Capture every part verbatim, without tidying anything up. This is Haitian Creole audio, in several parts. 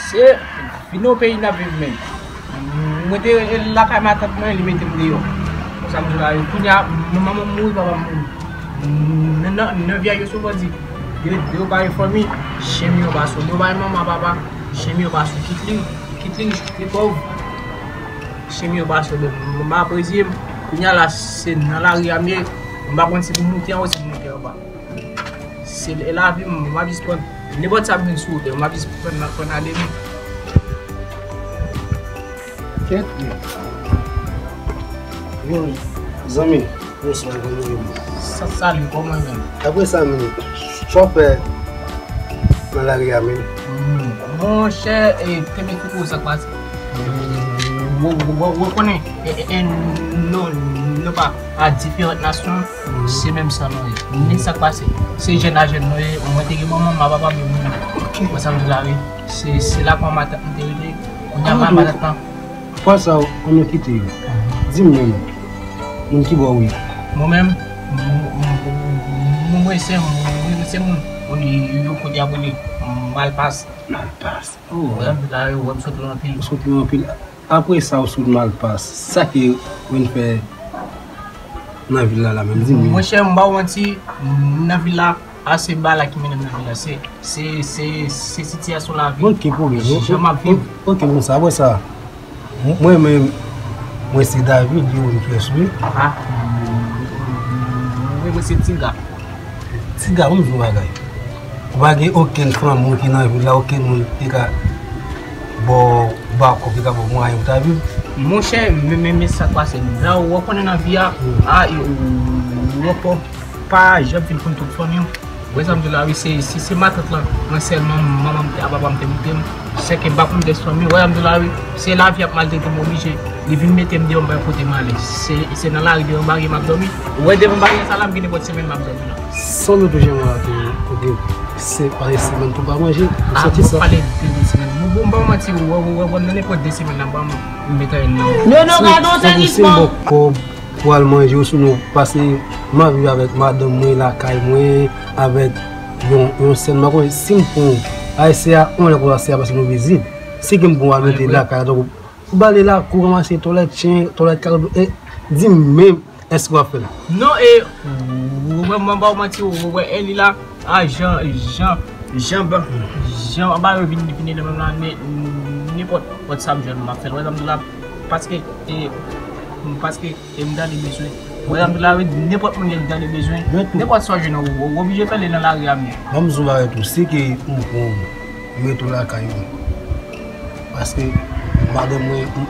Se vin nan peyi n ap viv menm. Mwen te lakay matant mwen, li mete m deyò. Konsa m di la, kounye a, manman m mouri, papa m mouri. Nan, nan, nan vyaj yo souvan di, de, de yo pa gen fanmi, chen miyo pa sou. De yo pa gen manman, papa, chen miyo pa sou. Kit li, kit li riche, kit li pòv, chen miyo pa sou. M ap rezye m. Kounye a la, se nan lari a m ye. M pa konn si pou m moute anwo, si pou m moute anba. Se lavi m, m ap jis pran nenpòt sa m jwenn sou wout, m ap jis pran, pran ale m. Kèt, men. Bon, zanmi, bonswa, kòman w ye? Sa, salut, kòman w ye? Apre sa, men, sa w fè nan lari a, men? Monchè, e, te mete pou sa k pase. Ou, ou, ou, ou konnen, e, e, e, nou, nou pa a diferan nasyon, se menm sa nou ye. Men sa k pase, se jèn a jèn nou ye, mwen te gen manman, ma papa, men mwen. Ok. Mwen sa m di la, wi. Se, se lakay matant m te rete, kounye a matant lan. Fwa sa, ou nou kite yo. Di m menm, moun ki bò w ye? Mwen menm, m, m, m, m, mwen se, mwen se moun, moun yo, yo kote ap rele Malpas. Malpas. Oh. Wè m la, wè m sot lwen anpil. Ou sot lwen anpil. Apre sa, ou sot Malpas. Sa ki ou vin fè nan vil la, la menm, di m. Monchè, m ba w manti, nan vil la, a se bagay ki mennen m nan vil la. Se, se, se, se sitiyasyon lavi. Ok, pwoblèm. Jan m ap viv. Ok, konsa, apre sa, mwen menm, mwen se David, yo, mwen fè sou. Ah. Mwen, mwen se Tiga. Tiga, ban m di w yon bagay. Ou pa gen okenn fanmi ki nan vil la, okenn moun ki ka ba w bakòp, ki ka ba w mwayen pou ta viv? Monchè, men, men, men sa k pase. Nan, ou konnen nan vi a, a, e, ou, ou, ou pa janm fin konn tout fanmi w. Wè sa m di la, wi, se, se, se matant lan, mwen sèlman, manman m te, a papa m te mete m. Sèke m pa konn dèston, men wè m di la wi, se lavi ap maltrete m oblije. Li vin mete m deyò, m pa gen kote m ale. Se, se nan lari deyò barye m ap dòmi. Ou wè devan barye sa la, m gen nenpòt semèn m ap dòmi la. San nou toujou mwen ap, ok, se pa yon semèn pou pa manje, ou santi sa? Pale de de semèn. Bon, bon, m pa manti, ou wè, ou wè, ou wè, nan nenpòt de semèn la, m pa m mete anyen nan. Non, non, gade yon talisman. Pou al manje, osnon paske m ap viv avèk madanm mwen lakay mwen, avèk yon, yon sè m, m pa konnen si m pran, ay, sè a, yon lè konsa sè a pase nou vizit. Si ke m pran al mete lakay la, tankou bale lakou, ranmase twalèt chen, twalèt kalalou, e, di m menm, èske w ap fè l? Non, e, ou wè, mwen ba w manti, ou wè, Eli la, a, jan, jan, jan, jan, anba yo vin, vin nan menm la, nenpòt, nenpòt sa m jwenn, m ap fè l, wè, sa m di la, paske, e, paske, E m gade bezwen. Mwen, alhamdoulilah, wi, nenpòt moun gen gade bezwen. Nenpòt sa w jwenn, ou, ou oblije fè li nan lari a, men. Ban m di w bagay tou, si ke ou pran m, mete w lakay ou. Paske madanm mwen, m,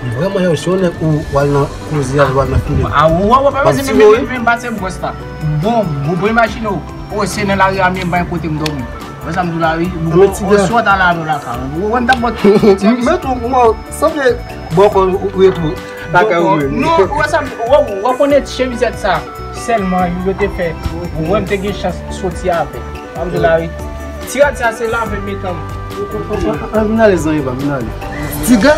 m vrèman, si yon nèg ou, ou al nan koze a, ou al nan file. A, ou, ou, ou pa bezwen menm, menm, menm pase bwòs la. Bon, bon, bon, imajine w, o, se nan lari a, men m pa gen kote m dòmi. Wè sa m di w la, wi. Ou, ou sot al avè w lakay ou. Ou, ou, m t ap ba w sèvis. Men tou, mwen, sanble bòkò ou ye tou. Lakay ou menm. Non, wè sa, w, w, w konnen chemizèt sa, sèlman yo te fè. Mwen m te gen chans soti avè l. Alhamdoulilah, wi. Ti rad sa, se lave m mete m. An, vin ale, zanmi pa m, vin ale. Tiga?